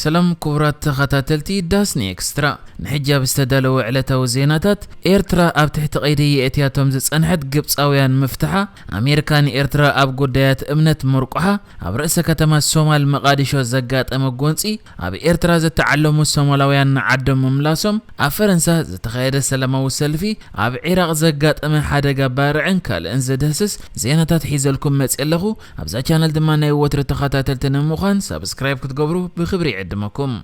ሰላም ክቡራት ተኸታተልቲ ዳስኒ ኤክስትራ፣ ንሕጂ ኣብ ዝተዳለወ ዕለታዊ ዜናታት፣ ኤርትራ ኣብ ትሕቲ ቀይዲ የእትያቶም ዝጸንሐት ግብጻውያን ምፍትሓ፣ ኣሜሪካ ንኤርትራ ኣብ ጉዳያት እምነት ምርቋሓ፣ ኣብ ርእሰ ከተማ ሶማል መቓዲሾ ዘጋጠመ ጎንጺ፣ ኣብ ኤርትራ ዝተዓለሙ ሶማላውያን ንዓዶም ምምላሶም፣ ኣብ ፈረንሳ ዝተኻየደ ሰላማዊ ሰልፊ፣ ኣብ ዒራቕ ዘጋጠመ ሓደጋ ባርዕን ካልእን ዝድህስስ ዜናታት ሒዘልኩም መጽየ ኣለኹ። ኣብዛ ቻነል ድማ ናይ ወትሪ ተኸታተልቲ ንምዃን ሳብስክራይብ ክትገብሩ ብኽብሪ ይዕድመኩም።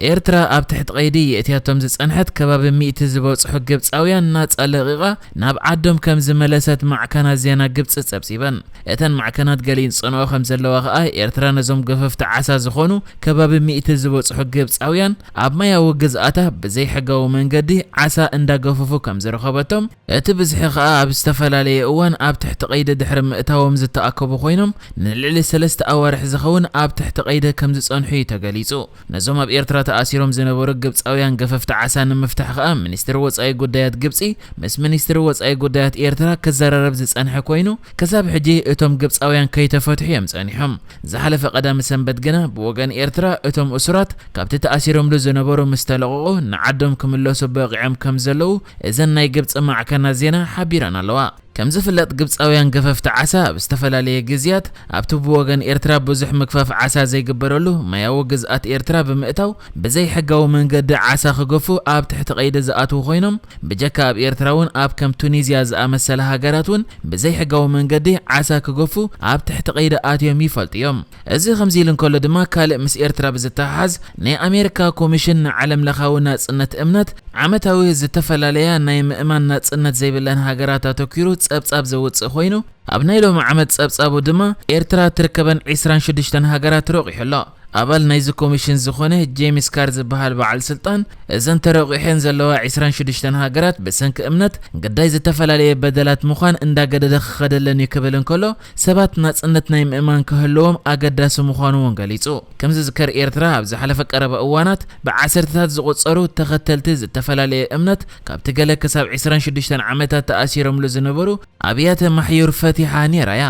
ኤርትራ ኣብ ትሕቲ ቀይዲ የእትያቶም ዝጸንሐት ከባቢ ሚእቲ ዝበጽሑ ግብጻውያን ናጻ ለቒቓ ናብ ዓዶም ከም ዝመለሰት ማዕከናት ዜና ግብጺ ጸብጺበን። እተን ማዕከናት ገሊን ጽንኦ ከም ዘለዋ ከኣ ኤርትራ ነዞም ገፈፍቲ ዓሳ ዝኾኑ ከባቢ ሚእቲ ዝበጽሑ ግብጻውያን ኣብ ማያዊ ግዝኣታ ብዘይሕጋዊ መንገዲ ዓሳ እንዳገፈፉ ከም ዝረኸበቶም፣ እቲ ብዝሒ ከኣ ኣብ ዝተፈላለየ እዋን ኣብ ትሕቲ ቀይዲ ድሕሪ ምእታዎም ዝተኣከቡ ኮይኖም፣ ንልዕሊ ሰለስተ ኣዋርሕ ዝኸውን ኣብ ትሕቲ ቀይዲ ከም ዝጸንሑ እዩ ተገሊጹ። ነዞም ኣብ ኤርትራ ተኣሲሮም ዝነበሩ ግብጻውያን ገፈፍቲ ዓሳ ንምፍታሕ ከኣ ሚኒስትሪ ወጻኢ ጉዳያት ግብጺ ምስ ሚኒስትሪ ወጻኢ ጉዳያት ኤርትራ ክዘራረብ ዝጸንሐ ኮይኑ፣ ክሳብ ሕጂ እቶም ግብጻውያን ከይተፈትሑ እዮም ጸኒሖም። ዝሓለፈ ቀዳሚ ሰንበት ግና ብወገን ኤርትራ እቶም እሱራት ካብቲ ተኣሲሮምሉ ዝነበሩ ምስ ተለቐቑ ንዓዶም ክምለሱ በቒዖም ከም ዘለዉ እዘን ናይ ግብጺ ማዕከናት ዜና ሓቢረን ኣለዋ። ከም ዝፍለጥ ግብጻውያን ገፈፍቲ ዓሳ ኣብ ዝተፈላለየ ግዝያት ኣብቲ ብወገን ኤርትራ ብዙሕ ምግፋፍ ዓሳ ዘይግበረሉ ማያዊ ግዝኣት ኤርትራ ብምእታው ብዘይሕጋዊ መንገዲ ዓሳ ክገፉ ኣብ ትሕቲ ቀይዲ ዝኣትዉ ኮይኖም፣ ብጀካ ኣብ ኤርትራ እውን ኣብ ከም ቱኒዝያ ዝኣመሰላ ሃገራት እውን ብዘይሕጋዊ መንገዲ ዓሳ ክገፉ ኣብ ትሕቲ ቀይዲ ኣትዮም ይፈልጡ እዮም። እዚ ከምዚ ኢሉ እንከሎ ድማ ካልእ ምስ ኤርትራ ብዝተሓሓዝ ናይ ኣሜሪካ ኮሚሽን ንዓለም ለኻዊ ናጽነት እምነት ዓመታዊ ዝተፈላለያ ናይ ምእማን ናጽነት ዘይብለን ሃገራት ኣተኪሩ ጸብጻብ ዘውጽእ ኮይኑ፣ ኣብ ናይ ሎሚ ዓመት ጸብጻቡ ድማ ኤርትራ ትርከበን ዕስራን ሽዱሽተን ሃገራት ረቑሑ ኣሎ። ኣባል ናይዚ ኮሚሽን ዝኾነ ጄምስ ካር ዝበሃል በዓል ስልጣን፣ እዘን ተረቑሐን ዘለዋ ዕስራን ሽዱሽተን ሃገራት ብሰንኪ እምነት ግዳይ ዝተፈላለየ በደላት ምዃን እንዳገደደ ክኸደለን እዩ ክብል እንከሎ፣ ሰባት ናጽነት ናይ ምእማን ክህልዎም ኣገዳሲ ምዃኑ እውን ገሊጹ። ከም ዝዝከር ኤርትራ ኣብ ዝሓለፈ ቀረባ እዋናት ብዓሰርተታት ዝቑጸሩ ተኸተልቲ ዝተፈላለየ እምነት ካብቲ ገለ ክሳብ ዕስራን ሽዱሽተን ዓመታት ተኣሲሮምሉ ዝነበሩ ኣብያተ ማሕዩር ፈቲሓ ነይራ እያ።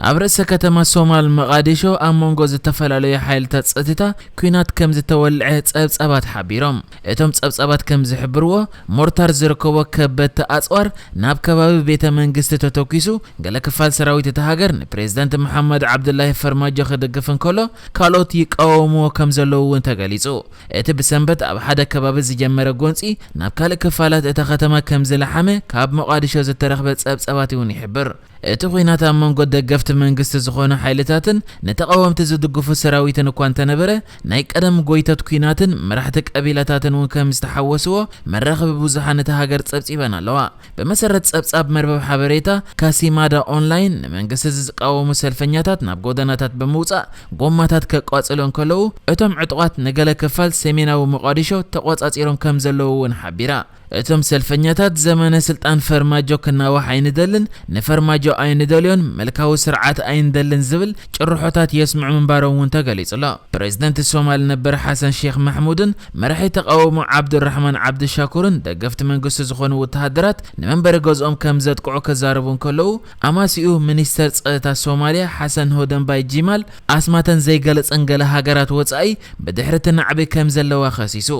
ኣብ ርእሰ ከተማ ሶማል መቓዲሾ ኣብ መንጎ ዝተፈላለዩ ሓይልታት ጸጥታ ኲናት ከም ዝተወልዐ ጸብጻባት ሓቢሮም። እቶም ጸብጻባት ከም ዝሕብርዎ፣ ሞርታር ዝርከቦ ከበድቲ ኣጽዋር ናብ ከባቢ ቤተ መንግስቲ ተተኲሱ፣ ገለ ክፋል ሰራዊት እታ ሃገር ንፕሬዝዳንት መሓመድ ዓብዱላሂ ፈርማጆ ክድግፍ እንከሎ፣ ካልኦት ይቃወምዎ ከም ዘለዉ እውን ተገሊጹ። እቲ ብሰንበት ኣብ ሓደ ከባቢ ዝጀመረ ጎንጺ ናብ ካልእ ክፋላት እታ ከተማ ከም ዝለሓመ ካብ መቓዲሾ ዝተረኽበ ጸብጻባት እውን ይሕብር። እቲ ኲናት ኣብ መንጎ ደገፍቲ መንግስቲ ዝኾኑ ሓይልታትን ንተቓወምቲ ዝድግፉ ሰራዊትን እኳ እንተነበረ፣ ናይ ቀደም ጎይቶት ኲናትን መራሕቲ ቀቢላታትን እውን ከም ዝተሓወስዎ መራኸቢ ብዙሓን እታ ሃገር ጸብጺበን ኣለዋ። ብመሰረት ጸብጻብ መርበብ ሓበሬታ ካሲማዳ ኦንላይን፣ ንመንግስቲ ዝቃወሙ ሰልፈኛታት ናብ ጎደናታት ብምውጻእ ጎማታት ከቃጽሉ እንከለዉ፣ እቶም ዕጡቓት ንገለ ክፋል ሰሜናዊ ሞቓዲሾ ተቖጻጺሮም ከም ዘለዉ እውን ሓቢራ። እቶም ሰልፈኛታት፣ ዘመነ ስልጣን ፈርማጆ ክናዋሕ ኣይንደልን፣ ንፈርማጆ ኣይንደልዮን፣ ምልካዊ ስርዓት ኣይንደልን ዝብል ጭርሖታት የስምዑ ምንባሮም እውን ተገሊጹ ኣሎ። ፕሬዝደንት ሶማል ነበር ሓሰን ሼክ ማሕሙድን መራሒ ተቓውሞ ዓብዱራሕማን ዓብዱሻኩርን ደገፍቲ መንግስቲ ዝኾኑ ወተሃደራት ንመንበሪ ገዝኦም ከም ዘጥቅዑ ክዛረቡ እንከለዉ፣ ኣማሲኡ ሚኒስተር ጸጥታ ሶማልያ ሓሰን ሆደንባይ ጂማል ኣስማተን ዘይገለጸን ገለ ሃገራት ወጻኢ ብድሕሪ እቲ ናዕቢ ከም ዘለዋ ከሲሱ።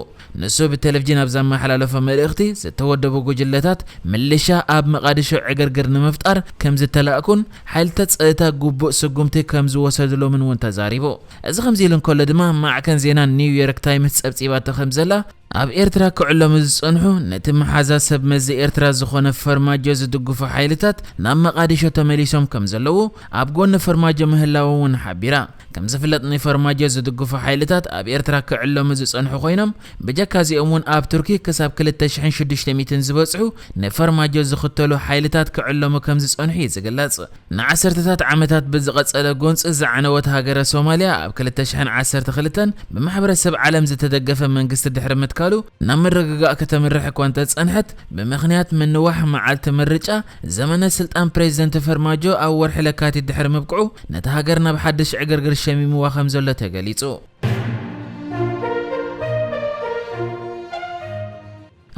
ንሱ ብቴሌቪዥን ኣብ ዘመሓላለፎ መልእኽቲ፣ ዝተወደቡ ጉጅለታት ምልሻ ኣብ መቓዲሾ ዕግርግር ንምፍጣር ከም ዝተላእኩን ሓይልታት ጸጥታ ግቡእ ስጉምቲ ከም ዝወሰድሎምን እውን ተዛሪቡ። እዚ ከምዚ ኢሉ እንከሎ ድማ፣ ማዕከን ዜና ኒውዮርክ ታይምስ ጸብጺባቶ ከም ዘላ፣ ኣብ ኤርትራ ክዕለሙ ዝጸንሑ ነቲ መሓዛ ሰብ መዚ ኤርትራ ዝኾነ ፈርማጆ ዝድግፉ ሓይልታት ናብ መቓዲሾ ተመሊሶም ከም ዘለዉ፣ ኣብ ጎኒ ፈርማጆ ምህላዎም እውን ሓቢራ። ከም ዝፍለጥ፣ ንፈርማጆ ዝድግፉ ሓይልታት ኣብ ኤርትራ ክዕለሙ ዝጸንሑ ኮይኖም፣ ብጀካ እዚኦም እውን ኣብ ቱርኪ ክሳብ ክልተ ሽሕን ሽዱሽተ ሚእትን ዝበጽሑ ንፈርማጆ ዝኽተሉ ሓይልታት ክዕለሙ ከም ዝጸንሑ እዩ ዝግለጽ። ንዓሰርተታት ዓመታት ብዝቐጸለ ጎንጺ ዝዓነወት ሃገረ ሶማልያ፣ ኣብ ክልተ ሽሕን ዓሰርተ ክልተን ብማሕበረሰብ ዓለም ዝተደገፈ መንግስቲ ድሕሪ ምትካሉ፣ ናብ ምርግጋእ ከተምርሕ እኳ እንተጸንሐት፣ ብምኽንያት ምንዋሕ መዓልቲ ምርጫ፣ ዘመነ ስልጣን ፕሬዝደንት ፈርማጆ ኣብ ወርሒ ለካቲት ድሕሪ ምብቅዑ፣ ነታ ሃገር ናብ ሓድሽ ዕግርግር ሸሚምዋ ከም ዘሎ ተገሊጹ።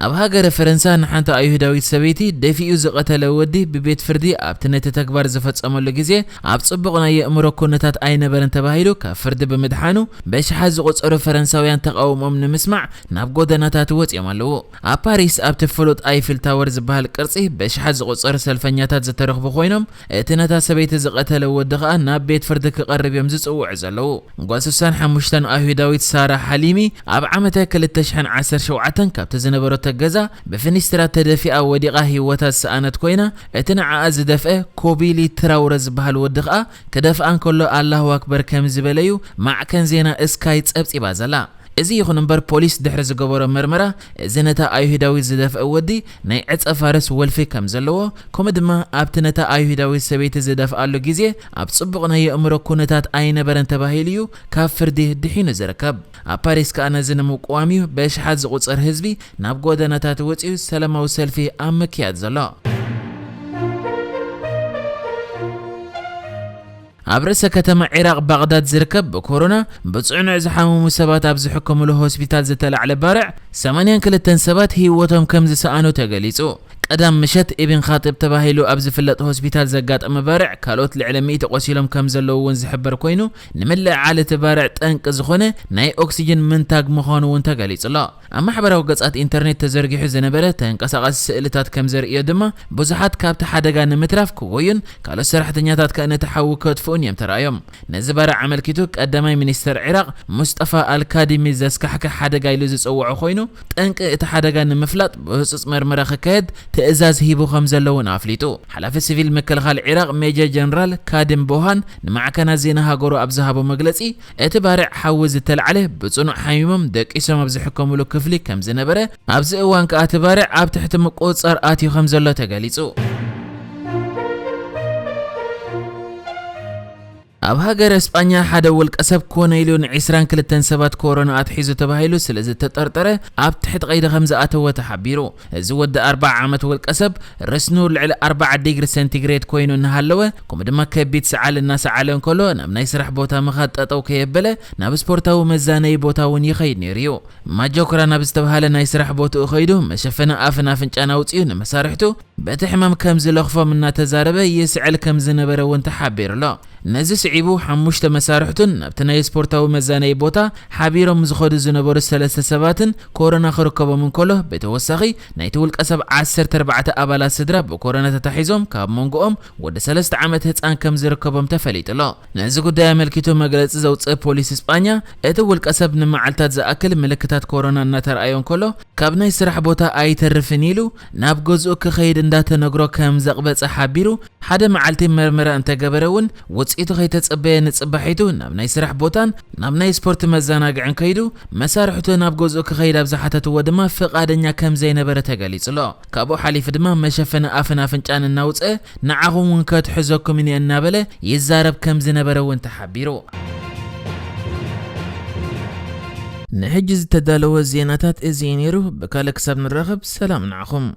ኣብ ሃገረ ፈረንሳ ንሓንቲ ኣይሁዳዊት ሰበይቲ ደፊኡ ዝቐተለ ወዲ ብቤት ፍርዲ ኣብቲ ነቲ ተግባር ዝፈጸመሉ ግዜ ኣብ ጽቡቕ ናይ የእምሮ ኩነታት ኣይነበረን ተባሂሉ ካብ ፍርዲ ብምድሓኑ በሽሓት ዝቑጸሩ ፈረንሳውያን ተቓውሞኦም ንምስማዕ ናብ ጎደናታት ወጺኦም ኣለዉ። ኣብ ፓሪስ ኣብቲ ፍሉጥ ኣይፊል ታወር ዝበሃል ቅርጺ በሽሓት ዝቑጸሩ ሰልፈኛታት ዝተረኽቡ ኮይኖም እቲ ነታ ሰበይቲ ዝቐተለ ወዲ ከኣ ናብ ቤት ፍርዲ ክቐርብ እዮም ዝጽውዑ ዘለዉ። ጓል ስሳን ሓሙሽተን ኣይሁዳዊት ሳራ ሓሊሚ ኣብ ዓመተ ክልተ ሽሕን ዓሰርተ ሸውዓተን ካብቲ ዝነበረቶ ገዛ ብፍኒስትራ ተደፊኣ ወዲቓ ህይወታ ዝሰኣነት ኮይና፣ እቲ ንዓኣ ዝደፍአ ኮቢሊ ትራውረ ዝበሃል ወዲ ከኣ ክደፍኣ እንከሎ ኣላሁ ኣክበር ከም ዝበለዩ ማዕከን ዜና ስካይ ጸብጺባ ዘላ። እዚ ይኹን እምበር ፖሊስ ድሕሪ ዝገበሮ መርመራ እዚ ነታ ኣይሁዳዊት ዝደፍአ ወዲ ናይ ዕጸ ፋርስ ወልፊ ከም ዘለዎ ከምኡ ድማ ኣብቲ ነታ ኣይሁዳዊት ሰበይቲ ዝደፍኣሉ ግዜ ኣብ ጽቡቕ ናይ የእምሮ ኩነታት ኣይነበረን ተባሂሉ እዩ ካብ ፍርዲ ድሒኑ ዝርከብ። ኣብ ፓሪስ ከኣ ነዚ ንምቅዋም እዩ በሽሓት ዝቑጸር ህዝቢ ናብ ጎደናታት ወጺኡ ሰላማዊ ሰልፊ ኣብ ምክያድ ዘሎ። ኣብ ርእሰ ከተማ ዒራቕ ባቕዳድ ዝርከብ ብኮሮና ብጽዕኑዕ ዝሓመሙ ሰባት ኣብ ዝሕከሙሉ ሆስፒታል ዝተላዕለ ባርዕ ሰማንያን ክልተን ሰባት ህይወቶም ከም ዝሰኣኑ ተገሊጹ። ቀዳም ምሸት ኢብን ኻጢብ ተባሂሉ ኣብ ዝፍለጥ ሆስፒታል ዘጋጠመ ባርዕ ካልኦት ልዕሊ ሚእቲ ቆሲሎም ከም ዘለዉ እውን ዝሕበር ኮይኑ፣ ንምልዕዓል እቲ ባርዕ ጠንቂ ዝኾነ ናይ ኦክሲጅን ምንታግ ምዃኑ እውን ተገሊጹ ኣሎ። ኣብ ማሕበራዊ ገጻት ኢንተርኔት ተዘርጊሑ ዝነበረ ተንቀሳቓሲ ስእልታት ከም ዘርእዮ ድማ ብዙሓት ካብቲ ሓደጋ ንምትራፍ ክጎዩን ካልኦት ሰራሕተኛታት ከኣ ነቲ ሓዊ ከጥፍኡን እዮም ተራእዮም። ነዚ ባርዕ ኣመልኪቱ ቀዳማይ ሚኒስተር ዒራቕ ሙስጠፋ ኣልካዲሚ ዘስካሕክሕ ሓደጋ ኢሉ ዝጸውዖ ኮይኑ፣ ጠንቂ እቲ ሓደጋ ንምፍላጥ ብህጹጽ መርመራ ክካየድ ትእዛዝ ሂቡ ከም ዘሎ እውን ኣፍሊጡ። ሓላፊ ሲቪል ምክልኻል ዒራቕ ሜጀር ጀነራል ካድም ቦሃን ንማዕከናት ዜና ሃገሩ ኣብ ዝሃቦ መግለጺ፣ እቲ ባርዕ ሓዊ ዝተላዕለ ብጽኑዕ ሓሚሞም ደቂሶም ኣብ ዝሕከሙሉ ክፍሊ ከም ዝነበረ፣ ኣብዚ እዋን ከኣ እቲ ባርዕ ኣብ ትሕቲ ምቁጽጻር ኣትዩ ከም ዘሎ ተገሊጹ። ኣብ ሃገረ እስጳኛ ሓደ ውልቀ ሰብ ኮነ ኢሉ ን ዒስራን ክልተን ሰባት ኮሮና ኣትሒዙ ተባሂሉ ስለ ዝተጠርጠረ ኣብ ትሕቲ ቀይዲ ከም ዝኣተወ ተሓቢሩ። እዚ ወዲ ኣርብዓ ዓመት ውልቀ ሰብ ርስኑ ልዕሊ ኣርብዓ ዲግሪ ሴንቲግሬድ ኮይኑ እናሃለወ፣ ከምኡ ድማ ከቢድ ሰዓል እናሰዓለ እንከሎ ናብ ናይ ስራሕ ቦታ ምኻድ ጠጠው ከየበለ ናብ ስፖርታዊ መዛነዪ ቦታ እውን ይኸይድ ነይሩ እዩ። ማጆክራ ናብ ዝተባሃለ ናይ ስራሕ ቦትኡ ከይዱ መሸፈኒ ኣፍን ኣፍንጫን ኣውጺኡ ንመሳርሕቱ በቲ ሕማም ከም ዝለኽፎም እናተዛረበ ይስዕል ከም ዝነበረ እውን ተሓቢሩ ኣሎ። ነዚ ስዒቡ ሓሙሽተ መሳርሕቱን ናብቲ ናይ ስፖርታዊ መዛነዪ ቦታ ሓቢሮም ዝኸዱ ዝነበሩ ሰለስተ ሰባትን ኮሮና ክርከቦም እንከሎ፣ ብተወሳኺ ናይቲ ውልቀ ሰብ ዓሰርተ ኣርባዕተ ኣባላት ስድራ ብኮሮና ተታሒዞም ካብ መንጎኦም ወዲ ሰለስተ ዓመት ህጻን ከም ዝርከቦም ተፈሊጡ ኣሎ። ነዚ ጉዳይ ኣመልኪቱ መግለጺ ዘውጽእ ፖሊስ እስጳኛ፣ እቲ ውልቀ ሰብ ንመዓልታት ዝኣክል ምልክታት ኮሮና እናተረኣዮ እንከሎ፣ ካብ ናይ ስራሕ ቦታ ኣይተርፍን ኢሉ ናብ ገዝኡ ክኸይድ እንዳተነግሮ ከም ዘቕበጸ ሓቢሩ፣ ሓደ መዓልቲ መርመራ እንተገበረ እውን ውጽኢቱ ከይተጸበየ ንጽባሒቱ ናብ ናይ ስራሕ ቦታን ናብ ናይ ስፖርት መዘናግዕን ከይዱ፣ መሳርሕቱ ናብ ገዝኡ ክኸይድ ኣብ ዝሓተትዎ ድማ ፍቓደኛ ከም ዘይነበረ ተገሊጹ ኣሎ። ካብኡ ሓሊፉ ድማ መሸፈኒ ኣፍን ኣፍንጫን እናውጽአ፣ ንዓኹም እውን ከትሕዘኩም እየ እናበለ ይዛረብ ከም ዝነበረ እውን ተሓቢሩ። ንሕጂ ዝተዳለወ ዜናታት እዚ እዩ ነይሩ። ብካልእ ክሳብ ንራኸብ ሰላም ንዓኹም።